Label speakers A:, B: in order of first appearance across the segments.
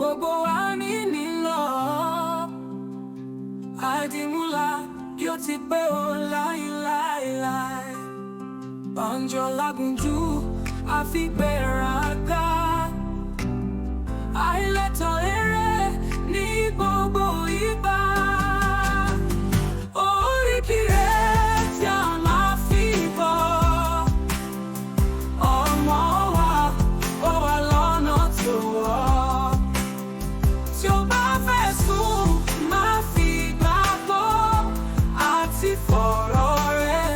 A: Gbogbo wa ní nílò. Àdìmúlà yóò ti pé o láíláíláí. Bánjọ lágúnjú àfigbéraga. Àìlẹ́tọ̀ eré ní gbogbo ìgbà. Oríkì rẹ̀ tí a máa fi bọ̀. Ọmọ wa, ó wà lọ́nà tó wọ̀. Tí o bá fẹ́ sùn, má fi gbàgbọ́ àti fọ̀rọ̀ rẹ̀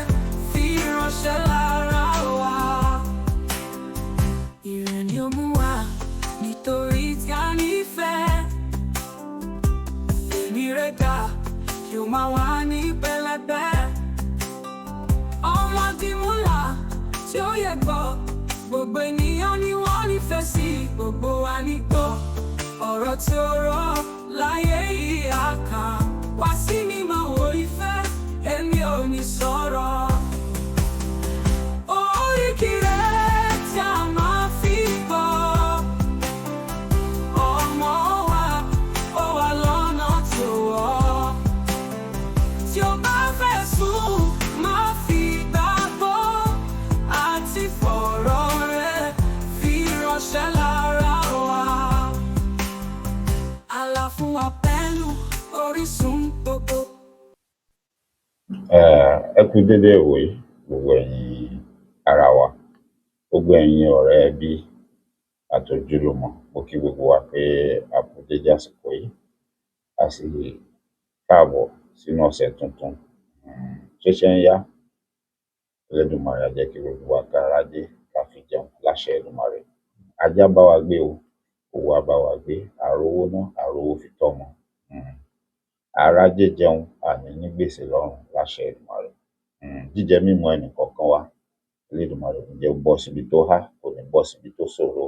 A: fi ránṣẹ́ lára wa. Ire ni ó mú wa nítorí tí a nífẹ̀ẹ́. Èmi rẹ̀ dà kí o máa wà ní pẹlẹbẹ. Ọmọ Àdìmúlà tí ó yẹ gbọ́, gbogbo ènìyàn ni wọ́n nífẹ̀ẹ́ sí, gbogbo wa ní gbọ́. Ọ̀rọ̀ tí ó rọ̀ láyé yìí á kàn wá sí mímọ́ wò ìfẹ́, èmi ò ní sọ̀rọ̀. Oríkì rẹ̀ tí a máa fi bọ̀. Ọmọ wa, ó wà lọ́nà tó wọ̀. Tí o bá fẹ́ sùn, má fi gbàgbọ́ àti fọ̀rọ̀ rẹ̀ fi ránṣẹ́ lára wa. Àlà fún wa pẹ̀lú orísun gbogbo.
B: Ẹ kú dédé ìwòyí, gbogbo ẹ̀yin ará wa, gbogbo ẹ̀yin ọ̀rẹ́, ẹbí àti ojúlùmọ̀. Mo kí gbogbo wa pé a kú dédé àsìkò yìí, a sì káàbọ̀ sínú ọ̀sẹ̀ tuntun. Ṣíṣe ń yá. Elédùmarè á jẹ́ kí gbogbo wa ká rájé ká fi jẹun láṣẹ Èdùmàrè. Ajé á bá wa gbé o, owó á bá wa gbé, à rówó ná, à rówó fi tọ́mọ. À rájé jẹun, a ní ní gbèsè lọ́rùn láṣẹ Èdùmàrè. Jíjẹ mímu ẹnìkọ̀ọ̀kan wa, Elédùmarè ò ní jẹ́ ó bọ́ síbi tó há, kò ní bọ́ síbi tó ṣòro.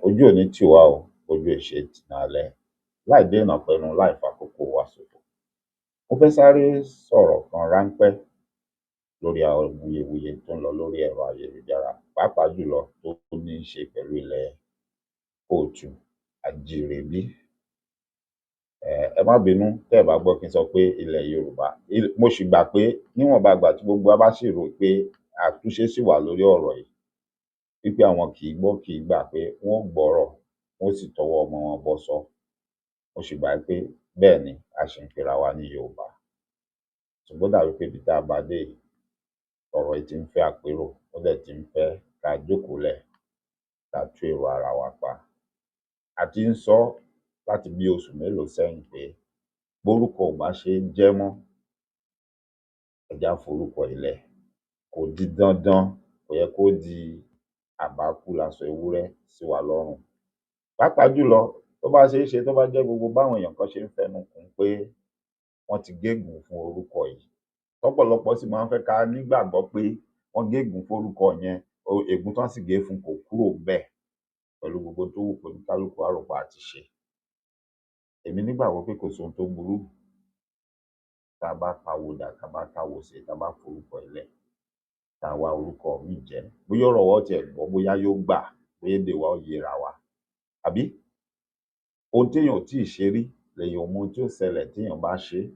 B: Ojú ò ní tì wá o, ojú ò ṣe é tì ní alẹ́. Láì dènà pẹnu, láì fàkókò wa ṣòfò. Mo fẹ́ sáré sọ̀rọ̀ kan ráńpẹ́ lórí awuyewuye tó ń lọ lórí ẹ̀rọ ayélujára, pàápàá jùlọ tó ní í ṣe pẹ̀lú ilẹ̀ kóòtù àjíire bí. Ẹ má bínú tẹ́ ẹ̀ bá gbọ́ kí n sọ pé ilẹ̀ Yorùbá. Mo sì gbà pé níwọ̀nba ìgbà tí gbogbo wa bá sì rò pé àtúnṣe sì wà lórí ọ̀rọ̀ yìí, wípé àwọn kì í gbọ́ kì í gbà pé wọ́n ó gbọ́rọ̀, wọ́n ó sì tọwọ́ ọmọ wọn bọṣọ. Mo sì gbà pé bẹ́ẹ̀ ni a ṣì ń pera wa ní Yorùbá. Ṣùgbọ́n ó dàbí pé ibi tá a bá dé yìí, ọ̀rọ̀ yìí ti ń fẹ́ àpérò, ó dẹ̀ ti ń fẹ́ ká jókòó lẹ̀, ká tú èrò ara wa pa. A ti ń sọ láti bí oṣù mélòó sẹ́yìn pé bórúkọ ò bá ṣe é jẹ́ mọ́, ẹ jẹ́ á forúkọ yìí lẹ̀. Kò di dandan, kò yẹ kó di àbákú laṣọ ewúrẹ́ sí wa lọ́rùn. Pàápàá jùlọ tó bá ṣeé ṣe, tó bá jẹ́ gbogbo báwọn èèyàn kan ṣe ń fẹnu kùn pé wọ́n ti gégùn-ún fún orúkọ yìí. Tọ́pọ̀lọpọ̀ sì máa ń fẹ́ ká nígbàgbọ́ pé wọ́n gégùn-ún fórúkọ yẹn, ègún tán sì gé fún kò kúrò ńbẹ̀ pẹ̀lú gbogbo tó wù kóníkálùkù á rò pé a ti ṣe. Èmi nígbàgbọ́ pé kò sóhun tó burú tá a bá pawó dà, tá a bá táwo ṣe, tá a bá forúkọ yìí lẹ̀, tá a wá orúkọ míì jẹ́. Bóyá ọ̀rọ̀ wa ó tiẹ̀ gbọ́, bóyá yóò gbà, bóyá èdè wa ó yéra wa. Àbí? Ohun téèyàn ò tíì ṣe rí lèèyàn ò mọ ohun tí ó ṣẹlẹ̀ téèyàn bá ṣe é.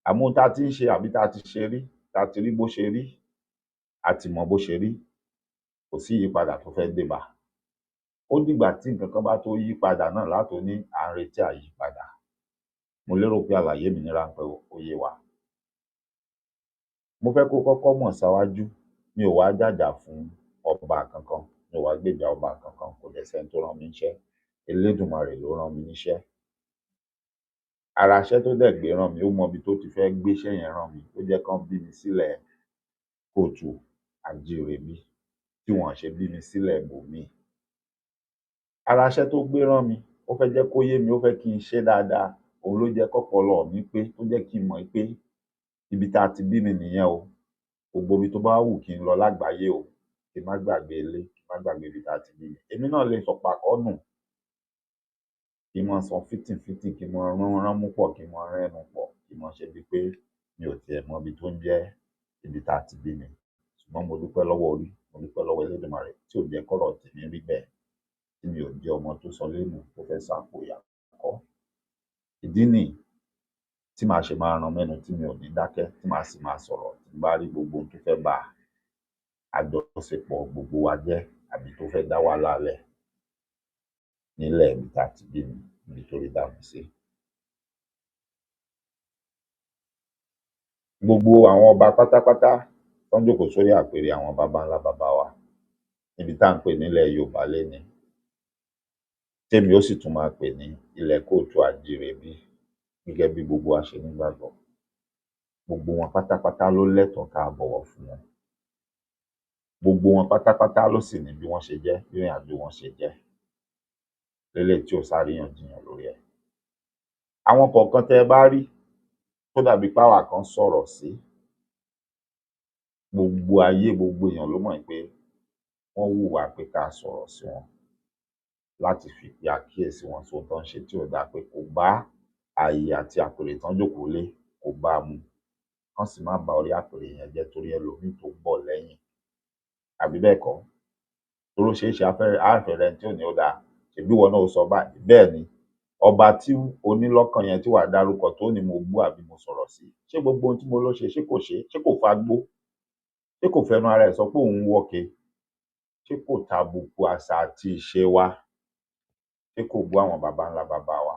B: Àmọ́ ohun tá a ti ń ṣe àbí tá a ti ṣe rí, tá a ti rí bó ṣe rí, a ti mọ bó ṣe rí, kò sí ìyípadà tó fẹ́ dé bá a. Ó dìgbà tí nǹkan kan bá tó yí padà náà lá tó ní à ń retí àyípadà. Mo lérò pé àlàyé mi ní ráńpẹ́ ó yé wa. Mo fẹ́ kó kọ́kọ́ mọ̀ ṣáwájú, mi ò wá jàjà fún ọba kankan, mi ò wá gbèjà ọba kankan, kò dẹ̀ sẹ́ni tó rán mi níṣẹ́. Elédùmarè ló rán mi níṣẹ́. Ara iṣẹ́ tó dẹ̀ gbé rán mi, ó mọ ibi tó ti fẹ́ gbéṣẹ́ yẹn rán mi, ó jẹ́ kán bí mi sílẹ̀ kóòtù àjíire bí tí wọn ṣe bí mi sílẹ̀ ibòmíì. Ara iṣẹ́ tó gbé rán mi, ó fẹ́ jẹ́ kó yé mi, ó fẹ́ kí n ṣe dáadáa, òun ló jẹ́ kọ́pọlọ mi pé, tó jẹ́ kí n mọ̀ pé ibi tá a ti bí mi nìyẹn o. Gbogbo ibi tó bá wù kí n lọ lágbàáyé o, kí n má gbàgbé ilé, kí n má gbàgbé ibi tá a ti bí mi. Èmi náà lè sọ̀pàkọ́ nù, kí n máa sọ fítìfítì, kí n máa rán ránmú pọ̀, kí n máa rẹ́nu pọ̀, kí n máa ṣe bíi pé mi ò tiẹ̀ mọ ibi tó ń jẹ́ ibi tá a ti bí mi. Ṣùgbọ́n mo dúpẹ́ lọ́wọ́ orí, mo dúpẹ́ lọ́wọ́ Elédùmarè tí ò jẹ́ kọ́rọ̀ tèmi rí bẹ́ẹ̀. Tí mi ò jẹ́ ọmọ tó sọ lẹ́nu tó fẹ́ sàpò ìyà kọ́. Ìdí nìyí tí màá ṣe máa ran mẹ́nu tí mi ò ní dákẹ́, tí màá sì máa sọ̀rọ̀ tí n bá rí gbogbo ohun tó fẹ́ ba àjọṣepọ̀ gbogbo wa jẹ́ àbí tó fẹ́ dá wàhálà lẹ̀ nílẹ̀ ibi tá a ti bí mi, níbi tórí dá mi sí. Gbogbo àwọn ọba pátápátá tán jókòó sórí àpèrè àwọn baba ńlá baba wa níbi tá à ń pè nílẹ̀ Yorùbá lénìí, tèmi ó sì tún máa pè ní ilẹ̀ kóòtù àjíire bí, gẹ́gẹ́ bí gbogbo wa ṣe nígbàgbọ́. Gbogbo wọn pátápátá ló lẹ́tọ̀ọ́ ká bọ̀wọ̀ fún wọn. Gbogbo wọn pátápátá ló sì ní bí wọ́n ṣe jẹ́, bí ìrìn àjò wọn ṣe jẹ́. Léléyìí tí ò sáríyànjiyàn lórí ẹ̀. Àwọn kọ̀ọ̀kan tẹ́ ẹ bá rí tó dàbí páwa kan sọ̀rọ̀ sí, gbogbo ayé, gbogbo èèyàn ló mọ̀ pé wọ́n hùwà pé ká sọ̀rọ̀ sí wọn láti fi pe àkíyèsí wọn sí ohun tán ń ṣe tí ò dáa, pé kò bá ààyè àti àpèrè tán jókòó lé, kò bá a mu, kán sì má ba orí àpèrè yẹn jẹ́ torí ẹlòmíì tó ń bọ̀ lẹ́yìn. Àbí bẹ́ẹ̀ kọ́? Torí ó ṣeé ṣe á fẹ́ rẹni tí ò ní ó dáa, ṣèbí ìwọ náà ó sọ báyìí. Bẹ́ẹ̀ ni, ọba tí o ní lọ́kàn yẹn tí wàá dárúkọ tó ní mo bú àbí mo sọ̀rọ̀ sí, ṣé gbogbo ohun tí mo ló ṣe, ṣé kò ṣe? Ṣé kò fagbó? Ṣé kò fẹnu ara ẹ̀ sọ pé òun ń wọ́ke? Ṣé kò tàbùkù àṣà àti ìṣe wa? Ṣé kò bú àwọn baba ńlá baba wa?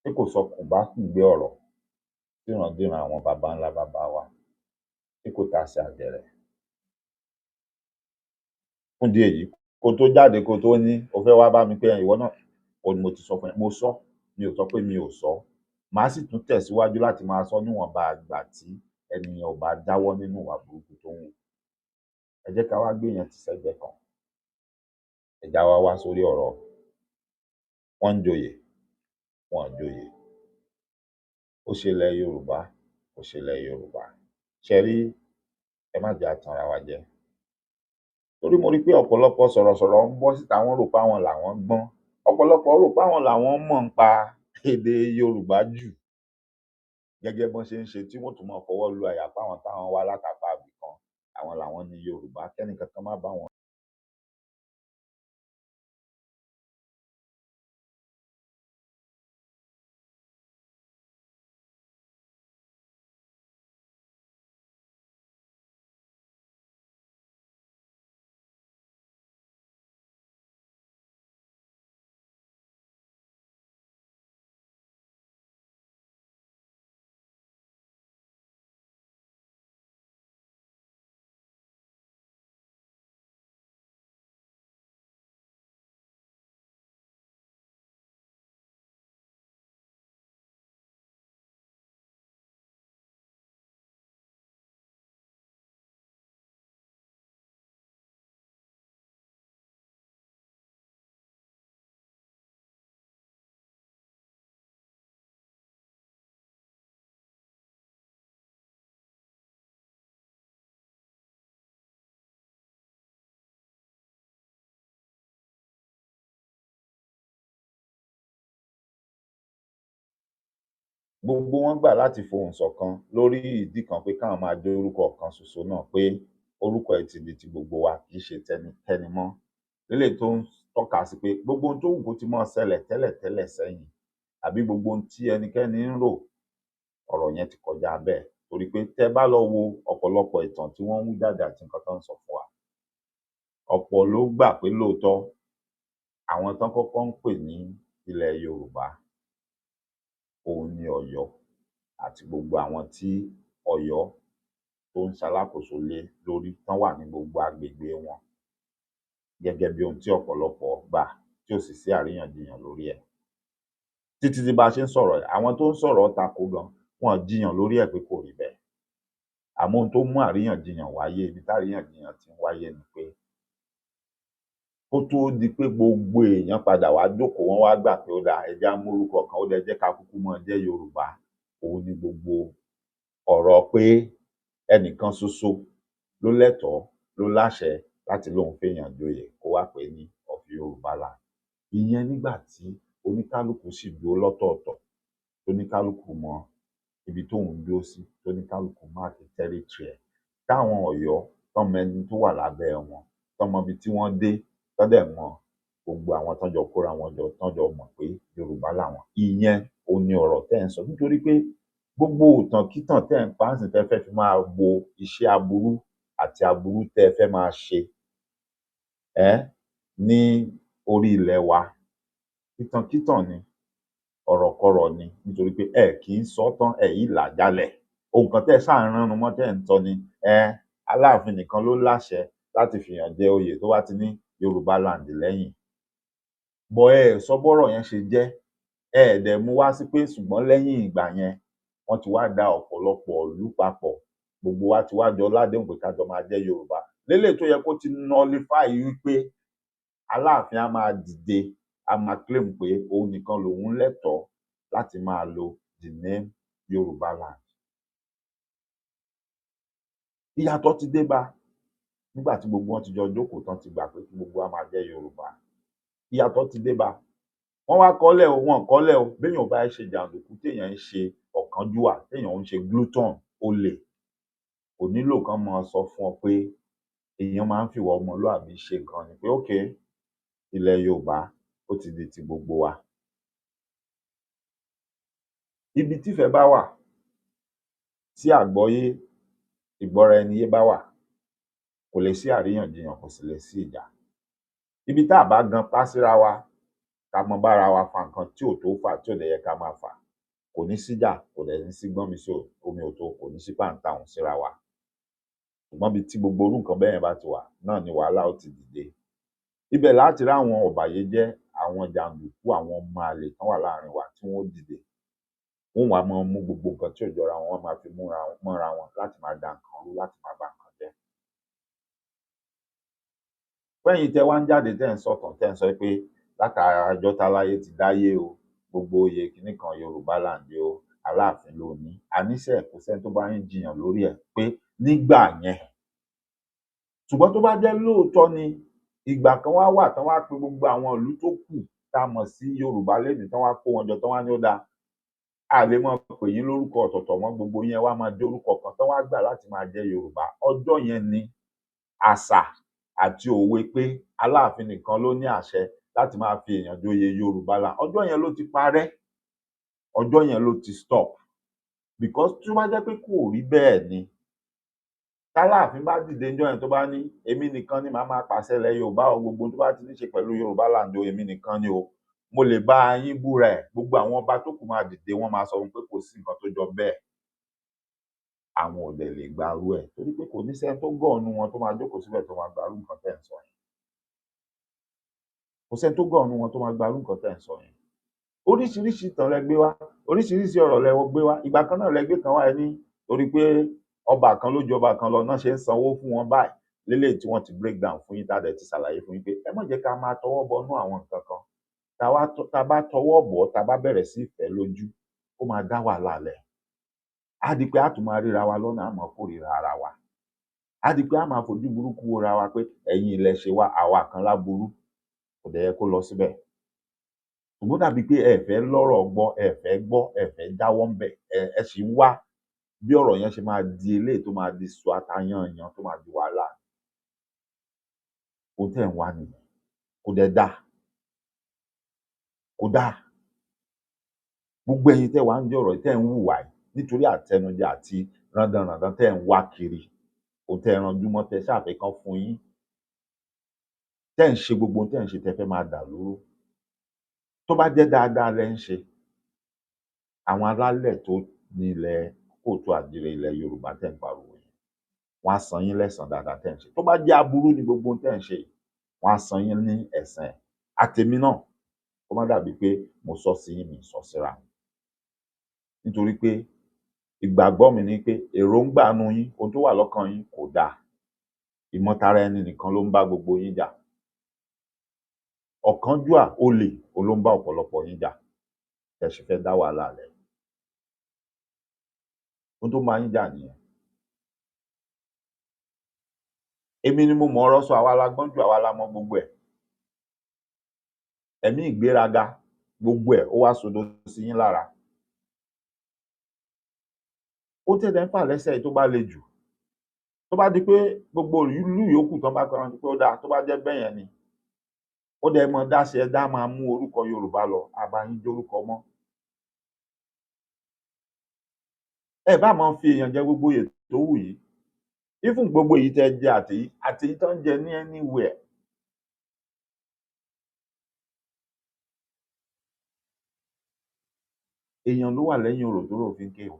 B: Ṣé kò sọ kùnbákùngbé ọ̀rọ̀ síran-díran àwọn baba ńlá baba wa? Ṣé kò tasẹ̀ àgẹ̀rẹ̀? Fún ìdí èyí, kó tó jáde, kó tó ní o fẹ́ wá bá mi pé ìwọ náà, ó ní mo ti sọ fún ẹ, mo sọ, mi ò sọ pé mi ò sọ. Màá sì tún tẹ̀síwájú láti máa sọ níwọ̀nba àgbà tí ẹnìyẹn ò bá jáwọ́ nínú ìwà burúkú tó ń hù. Ẹ jẹ́ ká wá gbé yẹn tì sẹ́gbẹ̀ẹ́ kan. Ẹ já wá wá sórí ọ̀rọ̀ wọ́n ń joyè, wọn ò joyè. Ó ṣe ilẹ̀ Yorùbá, kò ṣe ilẹ̀ Yorùbá. Ṣé rí, ẹ má jẹ́ á tanra wa jẹ. Torí mo rí pé ọ̀pọ̀lọpọ̀ sọ̀rọ̀sọ̀rọ̀ ń bọ́ síta, wọ́n rò pé àwọn làwọn gbọ́n. Ọ̀pọ̀lọpọ̀ rò pé àwọn làwọn mọ̀ ń pa èdè Yorùbá jù. Gẹ́gẹ́ bọ́n ṣe ń ṣe tí wọ́n tún máa fọwọ́ lu àyà páwọn táwọn wá látàpá ibì kan, àwọn làwọn ní Yorùbá, kẹ́nìkankan má bá wọn. Gbogbo wọn gbà láti fohùn ṣọ̀kan lórí ìdí kan pé káwọn máa jẹ́ orúkọ kan ṣoṣo náà, pé orúkọ ẹ̀ ti di ti gbogbo wa, kì í ṣe tẹnikẹ́ni mọ́. Léléyìí tó ń tọ́ka sí pé gbogbo ohun tó wù kó ti máa ṣẹlẹ̀ tẹ́lẹ̀tẹ́lẹ̀ sẹ́yìn àbí gbogbo ohun tí ẹnikẹ́ni ń rò, ọ̀rọ̀ yẹn ti kọjá bẹ́ẹ̀. Torí pé tẹ́ bá lọ wo ọ̀pọ̀lọpọ̀ ìtàn tí wọ́n ń wú jáde àti nǹkan tó ń sọ fún wa, ọ̀pọ̀ ló gbà pé lóòótọ́ àwọn tán kọ́kọ́ ń pè ní ilẹ̀ Yorùbá òun ni Ọ̀yọ́ àti gbogbo àwọn tí Ọ̀yọ́ tó ń ṣalákòóso lé lórí tán wà ní gbogbo agbègbè wọn, gẹ́gẹ́ bí ohun tí ọ̀pọ̀lọpọ̀ gbà tí ò sì sí àríyànjiyàn lórí ẹ̀. Títí tí bá a ṣe ń sọ̀rọ̀, àwọn tó ń sọ̀rọ̀ tako gan, wọn jiyàn lórí ẹ̀ pé kò rí bẹ́ẹ̀. Àmọ́ ohun tó mú àríyànjiyàn wáyé, ibi táríyànjiyàn ti ń wáyé ni pé kó tó di pé gbogbo èèyàn padà wá jókòó, wọ́n wá gbà pé ó dáa, ẹ jẹ́ á mú orúkọ kan, ó dáa, ẹ jẹ́ ká kúkú máa jẹ́ Yorùbá. Òun ni gbogbo ọ̀rọ̀ pé ẹnìkan ṣoṣo ló lẹ́tọ̀ọ́, ló láṣẹ láti lóun fẹ́yàn joyè kó wá pè ní of Yorùbá land. Ìyẹn nígbà tí oníkálukú sì dúró lọ́tọ̀ọ̀tọ̀, tóníkálukú mọ ibi tóun dúró sí, tóníkálukú máàkì territory ẹ̀, táwọn Ọ̀yọ́ tán mọ ẹni tó wà lábẹ́ wọn, tán mọ ibi tí wọ́n dé, tán dẹ̀ mọ Gbogbo àwọn tán jọ kóra wọn jọ, tán jọ mọ̀ pé Yorùbá làwọn. Ìyẹn ò ní ọ̀rọ̀ tẹ́ ń sọ, nítorí pé gbogbo ìtànkítàn tẹ́ ń pa ń sìn, tẹ́ fẹ́ fi máa bo iṣẹ́ aburú àti aburú tẹ́ fẹ́ máa ṣe ní orí ilẹ̀ wa, ìtànkítàn ni, ọ̀rọ̀kọrọ̀ ni, nítorí pé ẹ kì í sọ tán, ẹ yìí là jálẹ̀. Ohun kan tẹ́ ṣáà ń ránnu mọ́ tẹ́ ń tọ́ ni Aláàfin nìkan ló láṣẹ láti fìyàn jẹ oyè tó bá ti ní Yorùbá land lẹ́yìn. Bọ̀ ẹ sọ bọ́rọ̀ yẹn ṣe jẹ́, ẹ dẹ̀ mú wá sí pé ṣùgbọ́n lẹ́yìn ìgbà yẹn wọ́n ti wá da ọ̀pọ̀lọpọ̀ ìlú papọ̀, gbogbo wa ti wá jọ ládéhùn pé ká jọ máa jẹ́ Yorùbá. Lélẹ̀ tó yẹ kó ti nullify wípé Aláàfin á máa dìde, á máa claim pé òun nìkan lòun lẹ́tọ̀ọ́ láti máa lo the name Yorùbá land. Ìyàtọ̀ ti dé bá nígbà tí gbogbo wọn ti jọ jókòó tán ti gbà pé kí gbogbo wa máa jẹ́ Yorùbá. Ìyàtọ̀ ti dé bá. Wọ́n wá kọ́lẹ̀ o, wọ́n kọ́lẹ̀ o. Béèyàn bá ṣe jàǹdùkú, téèyàn ń ṣe ọ̀kánjúwà, téèyàn ń ṣe glutton, olè, kò nílò kán máa sọ fún ọ pé èèyàn máa ń fìwà ọmọlúàbí ṣe nǹkan ni, pé okay, ilẹ̀ Yorùbá ó ti di ti gbogbo wa. Ibi tífẹ̀ẹ́ bá wà, tí àgbọ́yé ìgbọ́ra ẹni yé bá wà, kò lè sí àríyànjiyàn, kò sì lè sí ìjà. Ibi tá a bá gan pa síra wa, ká mọ bára wa fa nǹkan tí ò tó fà, tí ò dẹ̀ yẹ ká máa fà, kò ní síjà, kò dẹ̀ ní sí gbọ́nmi sí omi ò tó, kò ní sí pàǹtàhùn síra wa. Ṣùgbọ́n ibi tí gbogbo orú nǹkan bẹ́ẹ̀ yẹn bá ti wà náà ni wàhálà ó ti dìde. Ibẹ̀ láti rí àwọn ọ̀bàyéjẹ́, àwọn jàǹdùkú, àwọn ọmọ àlè tán wà láàrin wa tí wọ́n ó dìde. Wọ́n wá máa mú gbogbo nǹkan tí ò jọra wọn, wọ́n máa fi mọ́ra wọn láti máa da nǹkan rú, láti máa ba nǹkan jẹ́. Fẹ́yìn tẹ́ wá ń jáde, tẹ́ ń sọ̀tàn, tẹ́ ń sọ pé látara ọjọ́ táláyé ti dáyé o, gbogbo oyè kìíní kan Yorùbá land o, Aláàfin ló ní. Àníṣe kò sẹ́ni tó bá ń jiyàn lórí ẹ̀ pé nígbà yẹn. Ṣùgbọ́n tó bá jẹ́ lóòótọ́ ni ìgbà kan wá wà tán wá pe gbogbo àwọn ìlú tó kù tá a mọ̀ sí Yorùbá lénìí, tán wá kó wọn jọ, tán wá ní ó dáa, a lè máa pè yín lórúkọ ọ̀tọ̀ọ̀tọ̀ mọ́, gbogbo yẹn wá máa jẹ́ orúkọ kan, tán wá gbà láti máa jẹ́ Yorùbá. Ọjọ́ yẹn ni àṣà àti òwe pé Aláàfin nìkan ló ní àṣẹ láti máa fi èèyàn joyè Yorùbá land, ọjọ́ yẹn ló ti parẹ́, ọjọ́ yẹn ló ti stop. Because tí ó bá jẹ́ pé kò rí bẹ́ẹ̀ ni, tÁláàfin bá dìde níjọ́ yẹn tó bá ní èmi nìkan ni màá máa pàṣẹ ilẹ̀ Yorùbá o, gbogbo tó bá ti ní ṣe pẹ̀lú Yorùbá land o, èmi nìkan ni o, mo lè bá yín búra ẹ̀, gbogbo àwọn ọba tó kù máa dìde, wọ́n máa sọ fún pé kò sí nǹkan tó jọ bẹ́ẹ̀. Àwọn ò dẹ̀ lè gbarú ẹ̀, torí pé kò ní sẹ́ni tó gọ̀ ọ́nú wọn tó máa jókòó síbẹ̀ tó máa gbarú nǹkan tẹ́ ẹ̀ ń sọ yẹn. Kò sẹ́ni tó gọ̀ ọ́nú wọn tó máa gbarú nǹkan tẹ́ ẹ̀ ń sọ yẹn. Oríṣiríṣi ìtàn lẹ gbé wá, oríṣiríṣi ọ̀rọ̀ lẹ gbé wá. Ìgbà kan náà lẹ gbé kan wá, ẹ ní torí pé ọba kan ló ju ọba kan lọ náà ṣe ń sanwó fún wọn báyìí, lélẹ́yìí tí wọ́n ti break down fún yín, tá a dẹ̀ ti ṣàlàyé fún yín pé ẹ má jẹ́ ká máa tọwọ́ bọnú àwọn nǹkan kan. Tá a bá tọwọ́ bọ̀, tá a bá bẹ̀rẹ̀ sí ìfẹ́ lójú, ó máa dá wàhálà lẹ̀. Á di pé a tún máa ríra wa lọ́nà, á máa kórìíra ara wa. Á di pé a máa fojú burúkú wora wa pé ẹ̀yin ilẹ̀ ṣe wá, àwa kan láburú. Kò dẹ̀ yẹ kó lọ síbẹ̀. Ṣùgbọ́n dàbí pé ẹ fẹ́ lọ́rọ̀ gbọ́, ẹ fẹ́ gbọ́, ẹ fẹ́ jáwọ́ ńbẹ̀, ẹ sì ń wá bí ọ̀rọ̀ yẹn ṣe máa di eléyìí tó máa di sọ atayanyan, tó máa di wàhálà. Ohun tẹ́ ẹ̀ ń wá nìyẹn. Kò dẹ̀ dáa. Kò dáa. Gbogbo ẹ̀yin tẹ́ wá ń dí ọ̀rọ̀ yìí, tẹ́ ẹ̀ ń hùwà yìí nítorí àtẹnujẹ àti rándanràndan tẹ́ ẹ̀ ń wá kiri, ohun tẹ́ ẹ ranjú mọ́, tẹ́ ṣáà fẹ́ kán fún yín, tẹ́ ẹ̀ ń ṣe gbogbo ohun tẹ́ ẹ̀ ń ṣe, tẹ́ fẹ́ máa dà lóró. Tó bá jẹ́ dáadáa lẹ ń ṣe, àwọn alálẹ̀ tó ní ilẹ̀ kóòtù àjíire ilẹ̀ Yorùbá tẹ́ ń pariwo yẹn, wọ́n á san yín lẹ́san dáadáa tẹ́ ń ṣe. Tó bá jẹ́ aburú ni gbogbo ohun tẹ́ ń ṣe, wọ́n á san yín ní ẹ̀san ẹ̀. Àtèmi náà, kó má dàbí pé mo sọ sí yín, mi sọ síra mi. Nítorí pé ìgbàgbọ́ mi ni pé èròǹgbà inú yín, ohun tó wà lọ́kàn yín kò dáa. Ìmọ̀tara ẹni nìkan ló ń bá gbogbo yín jà. Ọ̀kánjúà, olè, òun ló ń bá ọ̀pọ̀lọpọ̀ yín jà. Tẹ́ ṣe fẹ́ dá wàhálà lẹ̀. Ohun tó máa yín jà nìyẹn. Èmi ni mo mọ̀ ọ̀rọ̀ sọ, àwa la gbọ́n jù, àwa la mọ̀ gbogbo ẹ̀. Ẹ̀mí ìgbéraga gbogbo ẹ̀ ó wá sodo sí yín lára. Ó tẹ̀lé ń fà lẹ́sẹ̀ tó bá le jù. Tó bá di pé gbogbo ìlú yòókù tán bá kọrin pé ó dáa, tó bá jẹ́ bẹ́ẹ̀ yẹn ni. Ó dẹ̀ mọ dá sí, ẹ dá máa mú orúkọ Yorùbá lọ, àbáyín jórúkọ mọ́. Ẹ bá máa fi èèyàn jẹ gbogbo oyè tó wù yìí, even gbogbo èyí tẹ́ jẹ àtèyí àtèyí tó ń jẹ ní anywhere. Èèyàn ló wà lẹ́yìn orò tó rò fi ń ké o.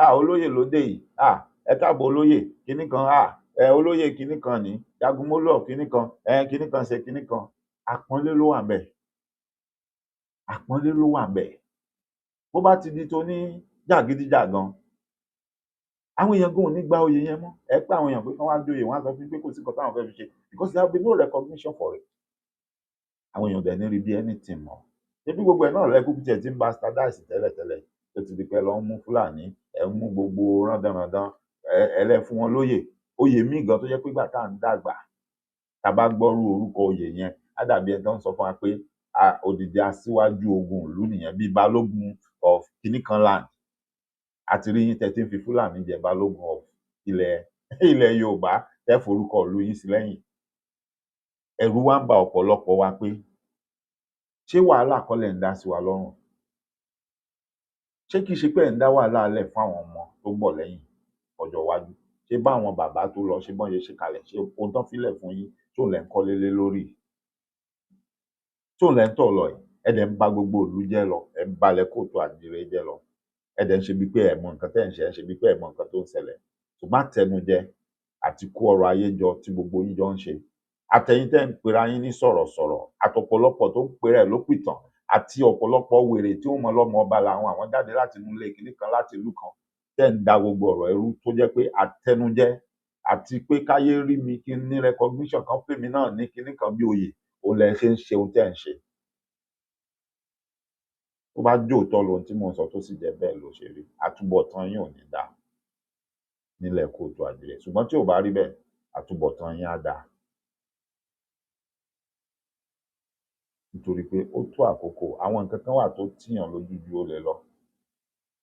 B: Ah, olóyè ló dé yìí, ah, ẹ káàbọ̀ olóyè kinní kan, ah, ẹ olóyè kinní kan ní jagunmólú kinní kan, ẹ kinní kan ṣe kinní kan. Àpọ́nlé ló wà ńbẹ̀, àpọ́nlé ló wà ńbẹ̀. Bó bá ti di tó ní jàgídíjàgan, àwọn èèyàn gan ò ní gba oyè yẹn mọ́. Ẹ pé àwọn èèyàn pé kán wá joyè, wọn á sọ fún pé kò sí nǹkan táwọn fẹ́ fi ṣe, because there will be no recognition for it. Àwọn èèyàn dẹ̀ ní rí bí anything mọ́. Ṣebí gbogbo ẹ̀ náà lẹ́kùn tiẹ̀ ti ń bastardize tẹ́lẹ̀tẹ́lẹ̀, tó ti di pé lọ ń mú Fúlàní, ẹ̀ ń mú gbogbo rándanràndan, ẹ lẹ́ fún wọn lóyè. Oyè míì gan tó jẹ́ pé ìgbà tá à ń dàgbà, tá a bá gbọ́rú orúkọ oyè yẹn, á dàbí ẹni tó ń sọ fún wa pé odidi aṣíwájú ogun ìlú nìyẹn, bíi balógun of kìnnìkan land. Àti rí yín tẹ́ ti ń fi Fúlàní jẹ balógun of ilẹ̀ Yorùbá, tẹ́ forúkọ ìlú yín sí lẹ́yìn. Ẹ̀rù wa ń ba ọ̀pọ̀lọpọ̀ wa pé ṣé wàhálà kọ́ lẹ̀ ń dá sí wa lọ́rùn? Ṣé kìí ṣe pé ẹ̀ ń dá wàhálà lẹ̀ fún àwọn ọmọ tó ń bọ̀ lẹ́yìn ọjọ́ iwájú? Ṣé bá àwọn bàbá tó lọ, ṣé bọ́n ṣe ṣe kalẹ̀, ṣé ohun tán fílẹ̀ fún yín, ṣóun lẹ̀ ń kọ́lé lé lórí? Ṣóun lẹ̀ ń tọ̀ lọ yìí? Ẹ dẹ̀ ń ba gbogbo ìlú jẹ́ lọ, ẹ̀ ń balẹ̀ kóòtù àjíire jẹ́ lọ. Ẹ dẹ̀ ń ṣe bíi pé ẹ mọ nǹkan tẹ́ ń ṣe, ẹ̀ ń ṣe bíi pé ẹ mọ nǹkan tó ń ṣẹlẹ̀. Ṣùgbọ́n àtẹnujẹ àti kó ọrọ̀ ayé jọ tí gbogbo yín jọ ń ṣe. Àtẹ̀yin tẹ́ ń pera yín ní sọ̀rọ̀sọ̀rọ̀, àtọ̀pọ̀lọpọ̀ tó ń pera ẹ̀ lópìtàn, àti ọ̀pọ̀lọpọ̀ wèrè tí ó mọ lọ́mọ ọba làwọn, àwọn jáde láti inú ilé kinní kan láti ìlú kan, tẹ́ ń da gbogbo ọ̀rọ̀ ẹrú tó jẹ́ pé àtẹnujẹ àti pé káyé rí mi kí n ní recognition kan pè mí náà ní kinní kan bí oyè, òun lẹ ṣe ń ṣe ohun tẹ́ ń ṣe. Tó bá jóòótọ́ lohun tí mò ń sọ tó sì jẹ́ bẹ́ẹ̀ ló ṣe rí, àtúbọ̀tán yín ò ní dáa nílẹ̀ kóòtù àjíire. Ṣùgbọ́n tí ò bá rí bẹ́ẹ̀, àtúbọ̀tán yín á dáa. Nítorí pé ó tó àkókò, àwọn nǹkan kan wà tó tìyàn lójú ju olè lọ.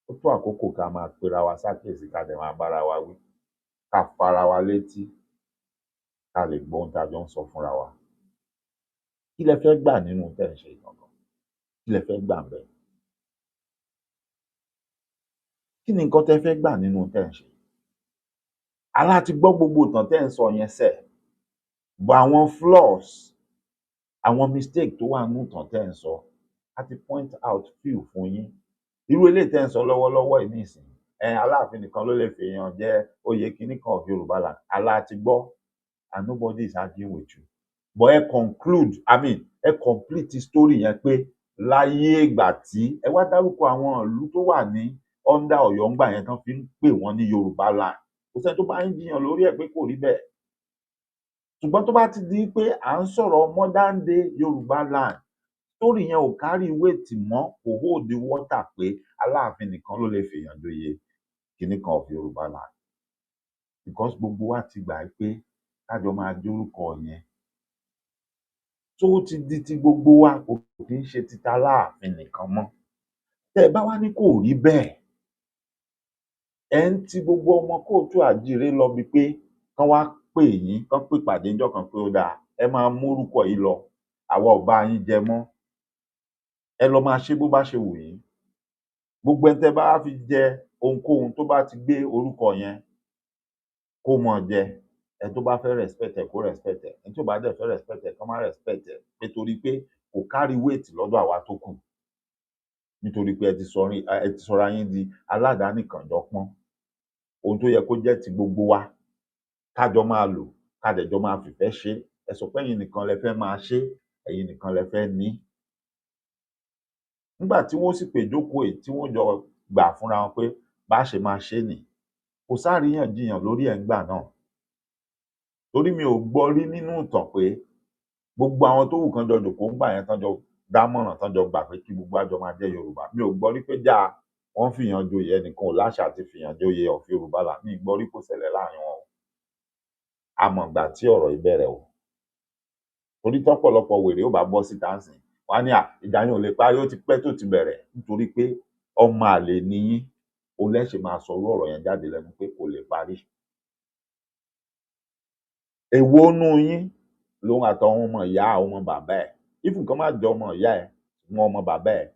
B: Ó tó àkókò ká máa pera wa sákìyèsí, ká dẹ̀ máa bára wa wí, ká fara wa létí, ká lè gbọ́ ohun tá a jọ ń sọ fúnra wa. Kí lẹ fẹ́ gbà nínú tẹ́ ń ṣe gangan? Kí lẹ fẹ́ gbà ńbẹ̀? Kí ni nǹkan tẹ́ fẹ́ gbà nínú tẹ́ ń ṣe? Alá ti gbọ́ gbogbo ìtàn tẹ́ ń sọ yẹn sẹ̀, but àwọn flaws, àwọn mistake tó wà nínú ìtàn tẹ́ ń sọ, a ti point out few fún yín. Irú eléyìí tẹ́ ń sọ lọ́wọ́lọ́wọ́ yìí nísìnyí, Aláàfin nìkan ló lè fèèyàn jẹ oyè kinní kan of Yorùbá land. Alá ti gbọ́, and nobody is arguing with you. But ẹ conclude, I mean, ẹ complete story yẹn pé láyé ìgbà tí ẹ wá dárúkọ àwọn ìlú tó wà ní under Ọ̀yọ́ ńgbà yẹn tán fi ń pè wọ́n ní Yorùbá land. Kò sẹ́ni tó bá ń jiyàn lórí ẹ̀ pé kò rí bẹ́ẹ̀. Ṣùgbọ́n tó bá ti di pé à ń sọ̀rọ̀ modern day Yorùbá land, story yẹn ò carry weight mọ́, kò hold the water pé Aláàfin nìkan ló lè fèèyàn joyè kinní kan of Yorùbá land. Because gbogbo wa ti gbà pé kájọ máa jórúkọ yẹn. Tó ti di ti gbogbo wa, kò kí ń ṣe ti Aláàfin nìkan mọ́. Tẹ́ ẹ bá wá ní kò rí bẹ́ẹ̀, ẹ ń ti gbogbo ọmọ kóòtù àjíire lọ bíi pé kán wá pè yín, kán pè pàdé ńjọ́ kan pé ó dáa, ẹ máa mórúkọ yìí lọ, àwa ò bá yín jẹ mọ́. Ẹ lọ máa ṣe bó bá ṣe wù yín. Gbogbo ẹni tẹ́ bá fi jẹ ohunkóhun tó bá ti gbé orúkọ yẹn kó mọ jẹ. Ẹni tó bá fẹ́ respect ẹ kó respect ẹ, ẹni tí ò bá dẹ̀ fẹ́ respect ẹ kó má respect ẹ, pé torí pé kò carry weight lọ́dọ̀ àwa tó kù. Nítorí pé ẹ ti sọra yín di aládàánìkànjọpọ́n. Ohun tó yẹ kó jẹ́ ti gbogbo wa, kájọ máa lò, ká dẹ̀ jọ máa fìfẹ́ ṣe. Ẹ sọ pé ẹ̀yin nìkan lẹ fẹ́ máa ṣe, ẹ̀yin nìkan lẹ fẹ́ ní. Nígbà tí wọ́n sì pè jókòó yìí tí wọ́n jọ gbà fúnra wọn pé bá ṣe máa ṣe nì, kò sáríyànjiyàn lórí ẹ̀ ńgbà náà. Torí mi ò gbọ́ rí nínú ìtàn pé gbogbo àwọn tó wù kán jọ jòkó ńgbà yẹn tán jọ dámọ̀ràn tán jọ gbà pé kí gbogbo àjọ máa jẹ́ Yorùbá. Mi ò gbọ́ rí pé já wọ́n fìyàn joyè, ẹnìkan ò láṣà àti fìyàn joyè of Yorùbá land. Mi ò gbọ́ rí kó ṣẹlẹ̀ láàrin wọn o. Àmọ́ ìgbà tí ọ̀rọ̀ yìí bẹ̀rẹ̀ o. Torí tọ́pọ̀lọpọ̀ wèrè ó bá bọ́ síta ńsìn, wọ́n á ní à ìjà yẹn ò lè parí, ó ti pẹ́ tó ti bẹ̀rẹ̀. Nítorí pé ọmọ àlè ni yín, òun lẹ́ ṣe máa sọ irú ọ̀rọ̀ yẹn jáde lẹ́nu pé kò lè parí. Èwo nú yín Lòun àtàwọn ọmọ ìyá ọmọ bàbá ẹ̀, if nǹkan má jọ ọmọ ìyá ẹ̀, wọn ọmọ bàbá ẹ̀,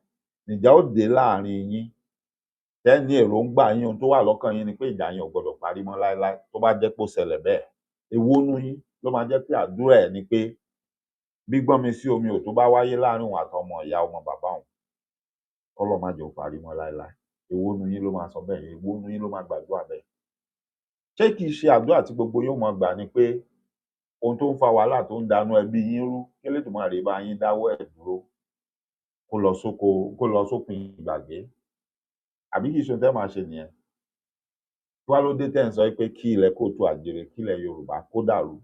B: nìjà ó dé láàrin yín. Tẹ́ni èròǹgbà yín, ohun tó wà lọ́kàn yín ni pé ìjà yẹn ò gbọdọ̀ parí mọ́ láéláé. Tó bá jẹ́ pé ó ṣẹlẹ̀ bẹ́ẹ̀, èwo nú yín ló máa jẹ́ pé àdúrà ẹ̀ ni pé gbígbọ́n mi sí omi ò tó bá wáyé láàrin òun àtọmọ ìyá ọmọ bàbá òun, kọ́lọ́ má jẹ́ ó parí mọ́ láéláé? Èwo nú yín ló máa sọ bẹ́ẹ̀? Èwo nú yín ló máa gbàdúrà bẹ́ẹ̀? Ṣé kìí ṣe àdúrà tí gbogbo yín ó máa gbà ni pé ohun tó ń fa wàhálà, tó ń danú ẹbí yín rú, k'Elédùmarè bá yín dáwọ́ ẹ̀ dúró, kó lọ sóko, kó lọ sópin ìgbàgbé? Àbí kìí ṣe ohun tẹ́ máa ṣe nìyẹn? Kí wá ló dé tẹ́ ń sọ pé kí ilẹ̀ kóòtù àjíire, kí ilẹ̀ Yorùbá kó dàrú,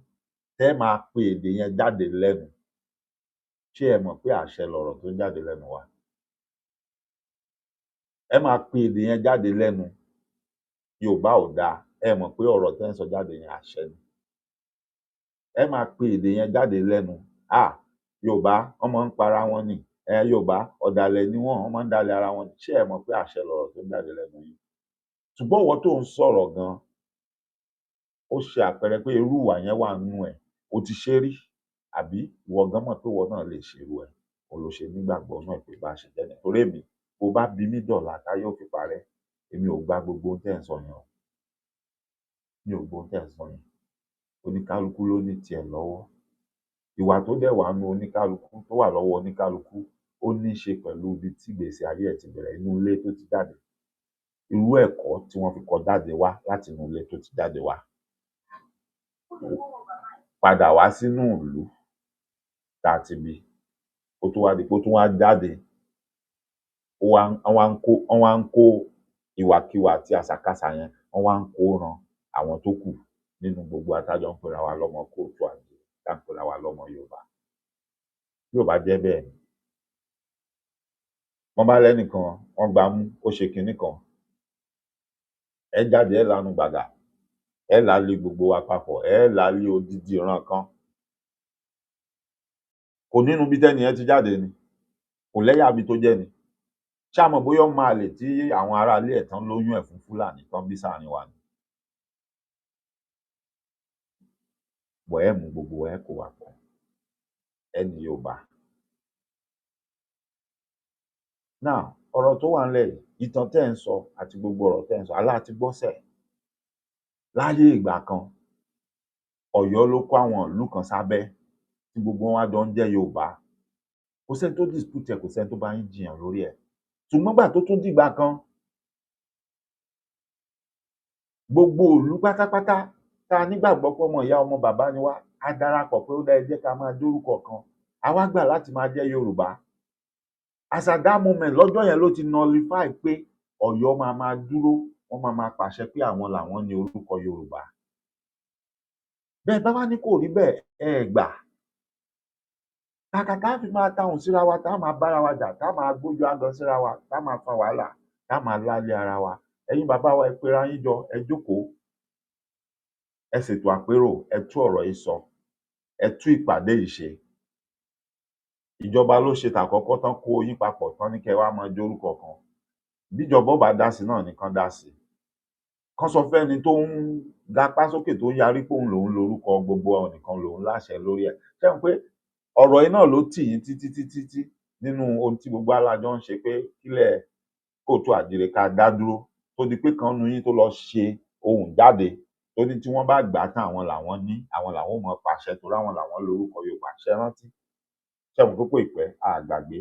B: tẹ́ máa pe èdè yẹn jáde lẹ́nu? Ṣé ẹ mọ̀ pé àṣẹ lọ̀rọ̀ tó ń jáde lẹ́nu wa? Ẹ máa pe èdè yẹn jáde lẹ́nu, Yorùbá ò dáa. Ẹ mọ̀ pé ọ̀rọ̀ tẹ́ ń sọ jáde yẹn, àṣẹ ni. Ẹ máa pe èdè yẹn jáde lẹ́nu. Ah, Yorùbá, wọ́n máa ń para wọn ni. Ẹ Yorùbá, ọ̀dàlẹ̀ ni wọ́n, wọ́n máa ń dalẹ̀ ara wọn. Ṣé ẹ mọ̀ pé àṣẹ lọ̀rọ̀ tó ń jáde lẹ́nu yìí? Ṣùgbọ́n ìwọ tó ń sọ̀rọ̀ gan, ó ṣe àpẹẹrẹ pé irú ìwà yẹn wà nínú ẹ̀, o ti ṣe rí, àbí ìwọ gan mọ̀ pé ìwọ náà lè ṣerú ẹ̀, òun ló ṣe nígbàgbọ́ náà pé bá a ṣe jẹ́ nìyẹn. Torí èmi, bó bá bi mí dọ̀la táyé ò fi parẹ́, èmi ò gba gbogbo ohun tẹ́ ẹ̀ ń sọ yẹn o. Mi ò gbọ́ ohun tẹ́ ẹ̀ ń sọ yẹn. Oníkálukú ló ní tiẹ̀ lọ́wọ́. Ìwà tó dẹ̀ wà nínú oníkálukú, tó wà lọ́wọ́ oníkálukú, ó ní í ṣe pẹ̀lú ibi tí ìgbésí ayé ẹ̀ ti bẹ̀rẹ̀, inú ilé tó ti jáde, irú ẹ̀kọ́ tí wọ́n fi kọ́ jáde wá láti inú ilé tó ti jáde wá padà wá sínú ìlú tá a ti bí, kó tó wá di pé ó tún wá jáde, ó wá wọ́n wá ń kó, wọ́n wá ń kó ìwàkiwà àti àṣàkáṣà yẹn, wọ́n wá ń kó ran àwọn tó kù nínú gbogbo atájọ́ ń pera wa lọ́mọ kóòtù àjíire, tá ń pera wa lọ́mọ Yorùbá. Bí ò bá jẹ́ bẹ́ẹ̀ ni, wọ́n bá lẹ́nìkan wọ́n gbá mú, ó ṣe kinní kan, ẹ jáde, ẹ lanu gbàgà, ẹ là á lé gbogbo wa papọ̀, ẹ là á lé odidi ìran kan. Kò nínú bí tẹ́ni yẹn ti jáde ni, kò lẹ́yà bí tó jẹ́ ni. Ṣé a mọ̀ bóyá ọmọ àlè tí àwọn aráalé ẹ̀ tán lóyún ẹ̀ fún Fúlàní tán bí sáàrin wa ni? Bọ̀ ẹ mú gbogbo ẹ kó wa pọ̀, ẹ ní Yorùbá. Now, ọ̀rọ̀ tó wà ńlẹ̀ yìí, ìtàn tẹ́ ẹ̀ ń sọ àti gbogbo ọ̀rọ̀ tẹ́ ẹ̀ ń sọ, aláàtí gbọ́sẹ̀ láyé ìgbà kan, Ọ̀yọ́ ló kó àwọn ìlú kan sábẹ́ tí gbogbo wọn wá jọ ń jẹ́ Yorùbá. Kò sẹ́ni tó dispute ẹ̀, kò sẹ́ni tó bá yín jiyàn lórí ẹ̀. Ṣùgbọ́n gbà tó tún dìgbà kan, gbogbo ìlú pátápátá tá a nígbàgbọ́ pé ọmọ ìyá ọmọ bàbá ni wá, a darapọ̀ pé ó dá, ẹ jẹ́ ká máa dórúkọ kan, àwa gbà láti máa jẹ́ Yorùbá. As at that moment, lọ́jọ́ yẹn ló ti nullify pé Ọ̀yọ́ máa máa dúró, wọ́n máa máa pàṣẹ pé àwọn làwọn ní orúkọ Yorùbá. Bẹ́ẹ̀ bá wá ní kò rí bẹ́ẹ̀, ẹ gbà. Kàkà tá a fi máa tahùn síra wa, tá a máa bára wa jà, tá a máa gbójú ágan síra wa, tá a máa fa wàhálà, tá a máa lálé ara wa, ẹ̀yin bàbá wa, ẹ pera yín jọ, ẹ jókòó, ẹ ṣètò àpérò, ẹ tú ọ̀rọ̀ yìí sọ, ẹ tú ìpàdé yìí ṣe. Ìjọba ló ṣe tàkọ́kọ́ tán kó yín papọ̀ tán ní kẹ́ wá máa jórúkọ kan. Bíjọba ó bá dá sí náà nìkan dá sí, kán sọ fẹ́ni tó ń gapá sókè, tó ń yarí pé òun lòún lórúkọ gbogbo nìkan lòún láṣẹ lórí ẹ̀. Ṣé wọn pé ọ̀rọ̀ yìí náà ló tì yín títí títí tí nínú ohun tí gbogbo alájọ ń ṣe pé kílẹ̀ kóòtù àjíire ká dá dúró, tó di pé kan nu yín tó lọ ṣe ohùn jáde, tó ní tí wọ́n bá gbà á tán, àwọn làwọn ní, àwọn làwọn ò mọ pàṣẹ torí àwọn làwọn lórúkọ Yorùbá? Ṣe rántí? Ṣe mọ̀ pé kò ì pẹ́ àgbàgbé?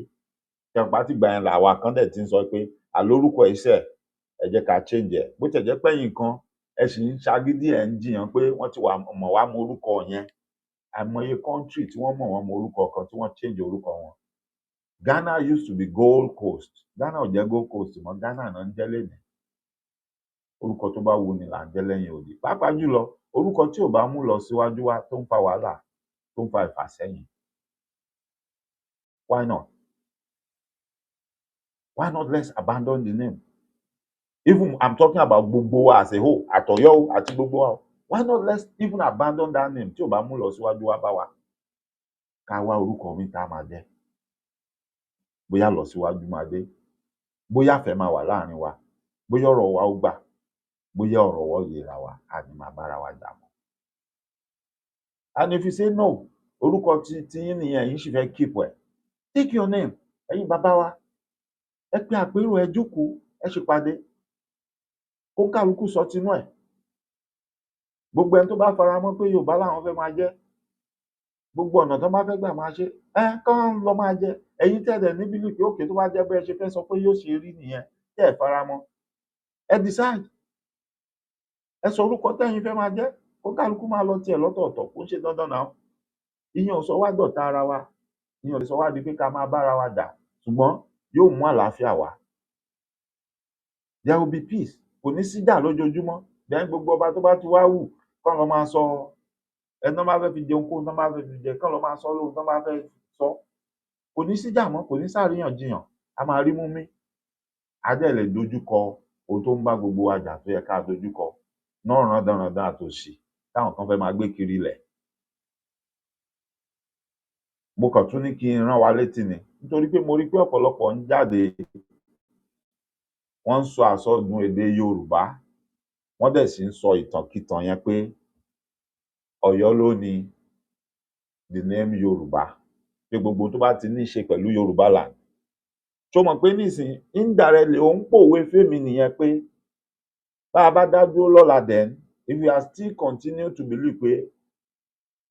B: Ṣe mọ̀ pé àtìgbà yẹn làwa kan dẹ̀ ti ń sọ pé àlórúkọ iṣẹ́ ẹ jẹ́ ká change ẹ̀, bó tiẹ̀ jẹ́ pẹ́yìn kan ẹ sì ń ṣagídí, ẹ̀ ń jiyàn pé wọ́n ti wà mọ̀ wá mọ orúkọ yẹn. Àìmọye country tí wọ́n mọ̀ wọ́n mọ orúkọ kan tí wọ́n change orúkọ wọn. Ghana used to be Gold Coast. Ghana ò jẹ́ Gold Coast mọ́, Ghana náà ń jẹ́ lénìí. Orúkọ tó bá wuni là ń jẹ́ lẹ́yìn odi, pàápàá jùlọ orúkọ tí ò bá mú lọ síwájú wá, tó ń fa wàhálà, tó ń fa ìfàsẹ́yìn. Why not? Why not let's abandon the name? Even I'm talking about gbogbo wa as a whole, àtọ̀yọ́ o àti gbogbo wa o. Why not let's even abandon that name tí ò bá mú lọ síwájú wá bá wa, ká wá orúkọ mi tá a máa jẹ́, bóyá lọ síwájú máa dé, bóyá ìfẹ́ máa wà láàrin wa, bóyá ọ̀rọ̀ wa ó gbà, bóyá ọ̀rọ̀ wa ó yéra wa, a ní máa bára wa jà mọ́. And if you say no, Orúkọ ti tiyín nìyẹn, ẹ̀yin sì fẹ́ keep ẹ̀. Take your name. Ẹ̀yin bàbá wa, ẹ pe àpérò, ẹ jókòó, ẹ ṣèpàdé, kó kálukú sọ tinú ẹ̀. Gbogbo ẹni tó bá fara mọ́ pé Yorùbá làwọn fẹ́ máa jẹ́, gbogbo ọ̀nà tó bá fẹ́ gbà máa ṣe ẹ kán lọ máa jẹ. Ẹ̀yin tẹ́ dẹ̀ ní belief pé okay, tó bá jẹ́ bẹ́ẹ̀ ṣe fẹ́ sọ pé yóò ṣe rí nìyẹn, tẹ́ ẹ̀ fara mọ́, ẹ decide, ẹ sọ orúkọ tẹ́yin fẹ́ máa jẹ́, kó kálukú máa lọ tiẹ̀ lọ́tọ̀ọ̀tọ̀. Kó ń ṣe dandan náà. Ìyẹn ò sọ wá dọ̀tá ara wa, ìyẹn ò lè sọ wá di pé ká máa bára wa jà, ṣùgbọ́n yóò mú àlàáfíà wá. There will be peace, kò ní síjà lójoojúmọ́. Then gbogbo ọba tó bá ti wá wù kán lọ máa sọ ẹni tó bá fẹ́ fi jẹun, kó tó bá fẹ́ fi jẹ, kán lọ máa sọ lóhun tó bá fẹ́ sọ. Kò ní síjà mọ́, kò ní sáríyànjiyàn, a máa rí mú mí, á dẹ̀ lè dojúkọ ohun tó ń bá gbogbo wa jà tó yẹ ká dojúkọ náà, rándanràndan àtòṣì táwọn kan fẹ́ máa gbé kiri ilẹ̀. Mo kàn tún ní kí n rán wa létí ni, nítorí pé mo rí pé ọ̀pọ̀lọpọ̀ ń jáde, wọ́n ń sọ àsọdùn èdè Yorùbá, wọ́n dẹ̀ sì ń sọ ìtànkítàn yẹn pé Ọ̀yọ́ ló ní the name Yorùbá, pé gbogbo tó bá ti ní í ṣe pẹ̀lú Yorùbá land. Ṣó mọ̀ pé nísìnyí, indirectly, òun pòwe fẹ́mi nìyẹn pé bá a bá dá dúró lọ́la, then if we are still continue to believe pé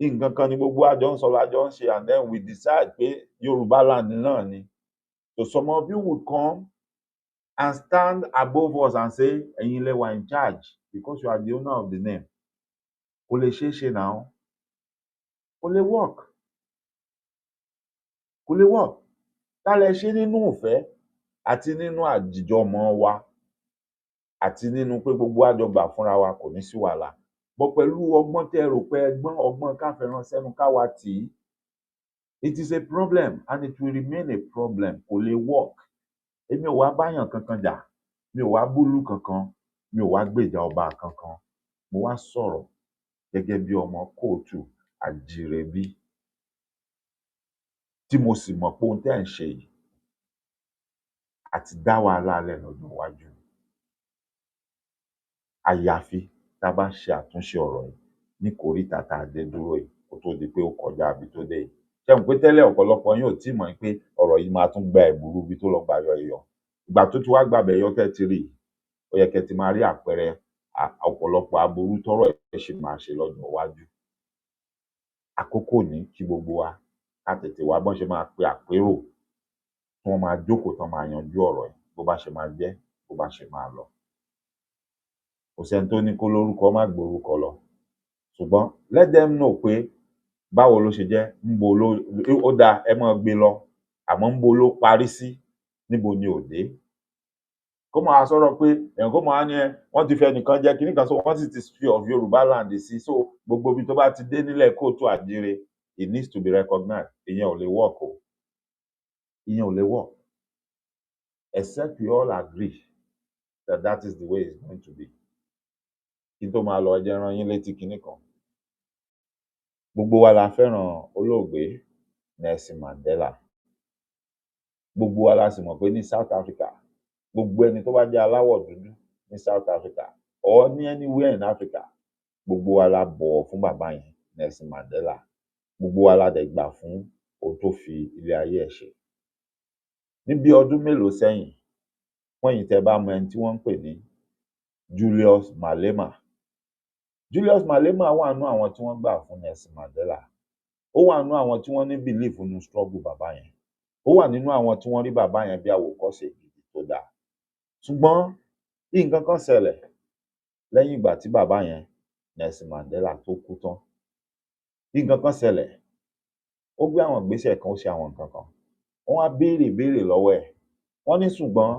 B: nǹkan kan ni gbogbo àjọ ń sọ, lájọ ń ṣe, and then we decide pé Yorùbá land náà ni, so some of you will come and stand above us and say ẹ̀yin lẹ wà in charge because you are the owner of the name. Kò lè ṣeé ṣe now, kò lè work, kò lè work. Ká lè ṣe nínú ìfẹ́ àti nínú àjìjọmọ̀ wa àti nínú pé gbogbo wa jọ gbà fúnra wa, kò ní sí wàhálà bọ́ pẹ̀lú ọgbọ́n tẹ́ ẹ rò pé ẹ gbọ́n, ọgbọ́n ká fẹran sẹ́nu ká wá tì í. It is a problem and it will remain a problem. Kò lè work. Èmi ò wá báyàn kankan jà, mi ò wá búlù kankan, mi ò wá gbèjà ọba kankan. Mo wá sọ̀rọ̀ gẹ́gẹ́ bí ọmọ kóòtù àjírẹbí tí mo sì mọ̀ pé ohun tẹ́ ẹ̀ ń ṣe yìí àti dá wàhálà lẹ̀ lọ́jọ́ iwájú, àyàfi tá a bá ṣe àtúnṣe ọ̀rọ̀ yìí ní kòríta tá a dé dúró yìí, kó tó di pé ó kọjá ibi tó dé yìí. Ṣé mọ̀ pé tẹ́lẹ̀, ọ̀pọ̀lọpọ̀ yín ò tí ì mọ̀ pé ọ̀rọ̀ yìí máa tún gba ẹ̀bùrú ibi tó lọ gbà yọ yọ. Ìgbà tó ti wá gbàbẹ̀ yọ, tẹ́ ti rí i, ó yẹ kẹ́ ti máa rí àpẹẹrẹ ọ̀pọ̀lọpọ̀ aburú tọ́rọ̀ ẹ̀ ṣì máa ṣe lọ́jọ́ iwájú. Àkókò ní kí gbogbo wa ká tètè wá bọ́n ṣe máa pe àpérò tí wọ́n máa jókòó tán, máa yanjú ọ̀rọ̀ yìí, bó bá ṣe máa jẹ́, bó bá ṣe máa lọ. Kò sẹ́ni tó ní kó lórúkọ má gbórúkọ lọ, ṣùgbọ́n let them know pé báwo ló ṣe jẹ́, ńbo ló ó dáa, ẹ máa gbé lọ, àmọ́ ńbo ló parí sí, níbo ni ò dé. Kó máa sọ̀rọ̀ pé èèyàn kó máa ní ẹ wọ́n ti fi ẹnìkan jẹ́ kinní kan, so wọ́n sì ti fi of Yorùbá land sí, so gbogbo ibi tó bá ti dé nílẹ̀ kóòtù àjíire, it needs to be recognized. Ìyẹn ò lè work o, ìyẹn ò lè work except we all agree that that is the way it's going to be. Kí n tó máa lọ, ẹ jẹ́ n rán yín létí kinní kan. Gbogbo wa la fẹ́ràn olóògbé Nelson Mandela. Gbogbo wa la sì mọ̀ pé ní South Africa, gbogbo ẹni tó bá jẹ́ aláwọ̀ dúdú ní South Africa or ní anywhere in Africa, gbogbo wa la bọ̀wọ̀ fún bàbá yẹn, Nelson Mandela. Gbogbo wa la dẹ̀ gbà fún ohun tó fi ilé ayé ẹ̀ ṣe. Ní bí ọdún mélòó sẹ́yìn, fún ẹ̀yin tẹ́ bá mọ ẹni tí wọ́n ń pè ní Julius Malema, Julius Malema wà nínú àwọn tí wọ́n gbà fún Nelson Mandela. Ó wà nínú àwọn tí wọ́n ní belief nínú struggle bàbá yẹn. Ó wà nínú àwọn tí wọ́n rí bàbá yẹn bí àwòkọ́ṣe gidi tó dáa. Ṣùgbọ́n nǹkan kan ṣẹlẹ̀ lẹ́yìn ìgbà tí bàbá yẹn, Nelson Mandela, tó kú tán. Nǹkan kan ṣẹlẹ̀. Ó gbé àwọn ìgbésẹ̀ kan, ó ṣe àwọn nǹkan kan. Wọ́n wá béèrè béèrè lọ́wọ́ ẹ̀. Wọ́n ní ṣùgbọ́n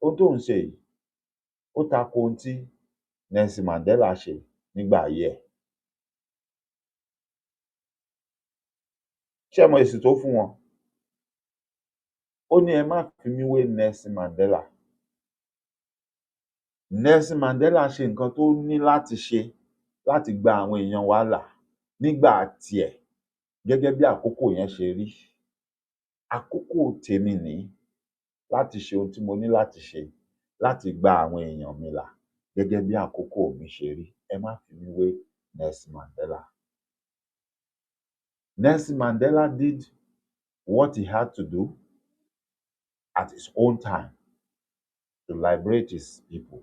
B: ohun tó ń ṣe yìí, ó tako ohun tí Nelson Mandela ṣe nígbà ayé ẹ̀. Ṣé ẹ mọ èsì tó fún wọn? Ó ní ẹ má fi mí wé Nelson Mandela. Nelson Mandela ṣe nǹkan tó ní láti ṣe láti gba àwọn èèyàn wa là nígbà tiẹ̀ gẹ́gẹ́ bí àkókò yẹn ṣe rí. Àkókò tèmi nìí láti ṣe ohun tí mo ní láti ṣe láti gba àwọn èèyàn mi là gẹ́gẹ́ bí àkókò mi ṣe rí. Ẹ má fi mí wé Nelson Mandela. Nelson Mandela did what he had to do at his own time to liberate his people.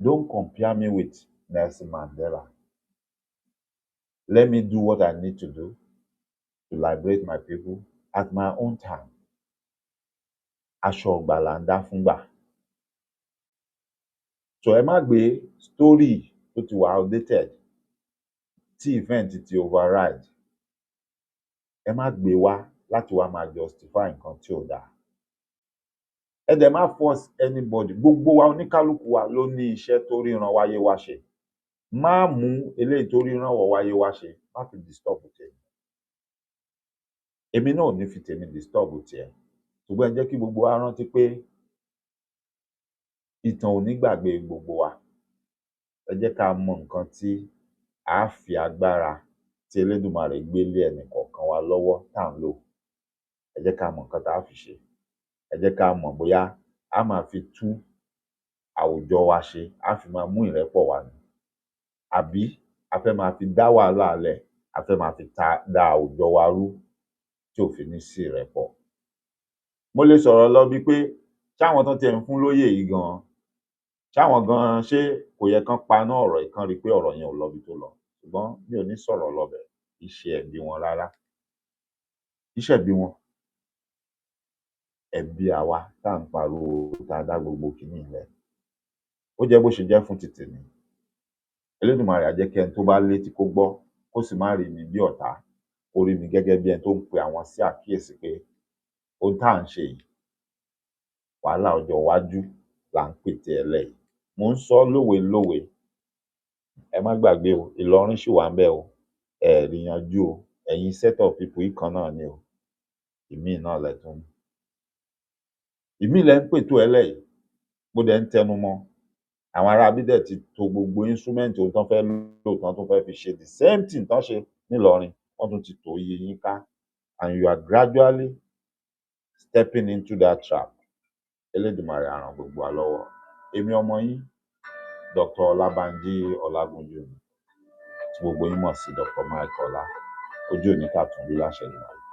B: Don't compare me with Nelson Mandela. Let me do what I need to do to liberate my people at my own time. Aṣọ ìgbà là ń dá fúngbà. So ẹ má gbé story tó ti wà outdated, tí event ti override, ẹ má gbé wá láti wá máa justify nǹkan tí ò dáa. Ẹ dẹ̀ má force anybody. Gbogbo wa, oníkálukú wa ló ní iṣẹ́ tó ríran wáyé wá ṣe. Má mú eléyìí tó ríran wọ̀ wáyé wá ṣe, má fi disturb tèmi. Èmi náà ò ní fi tèmi disturb tiẹ̀. Ṣùgbọ́n ẹ jẹ́ kí gbogbo wa rántí pé ìtàn ò ní gbàgbé gbogbo wa. Ẹ jẹ́ ká mọ nǹkan tí á fi agbára tí Elédùmarè gbé lé ẹnìkọ̀ọ̀kan wa lọ́wọ́ tá à ń lò. Ẹ jẹ́ ká mọ nǹkan tá á fi ṣe. Ẹ jẹ́ ká mọ̀ bóyá a máa fi tú àwùjọ wa ṣe, á fi máa mú ìrẹ́pọ̀ wá ni, àbí a fẹ́ máa fi dá wàhálà lẹ̀, a fẹ́ máa fi ta da àwùjọ wa rú tí ò fi ní sí ìrẹ́pọ̀. Mo lè sọ̀rọ̀ lọ bíi pé ṣáwọn tán tiẹ̀ ń fún lóyè yìí gan-an, ṣáwọn gan-an, ṣé kò yẹ kán paná ọ̀rọ̀ yìí, kán rí i pé ọ̀rọ̀ yẹn ò lọ ibi tó lọ? Ṣùgbọ́n mi ò ní sọ̀rọ̀ lọ bẹ̀. Kì í ṣe ẹ̀bi wọn rárá, kì í ṣẹ̀bi wọn. Ẹ̀bi àwa tá à ń pariwo, tá a dá gbogbo kinní yìí lẹ̀. Ó jẹ́ bó ṣe jẹ́ fún ti tèmi. Elédùmarè á jẹ́ kí ẹni tó bá létí kó gbọ́, kó sì má rí mi bí ọ̀tá, kó rí mi gẹ́gẹ́ bí ẹni tó ń pe àwọn sí àkíyèsí pé ohun tá à ń ṣe yìí, wàhálà ọjọ́ iwájú là ń pète ẹ̀ lẹ̀ yìí. Mò ń sọ lówe lówe. Ẹ má gbàgbé o, Ìlọrin ṣì wà ńbẹ̀ o. Ẹ ẹ̀ rí yanjú o. Ẹ̀yin set of people yìí kan náà ni o. Ìmíì náà lẹ tún ìmíì lẹ ń pètò ẹ̀ lẹ̀ yìí. Mo dẹ̀ ń tẹnu mọ́. Àwọn ará bí dẹ̀ ti to gbogbo instrument ohun tán fẹ́ lò, tán tún fẹ́ fi ṣe the same thing tán ṣe nílọrin. Wọ́n tún ti tò ó yí yín ká, and you are gradually stepping into that trap. Elédùmarè á ràn gbogbo wa lọ́wọ́. Èmi ọmọ yín, Dr. Ọlábánjí Ọlágúnjú ni, tí gbogbo yín mọ̀ sí Dr. Mike Ọlá. Ojú òní kàtúnrí láṣẹ Èdùmàrè.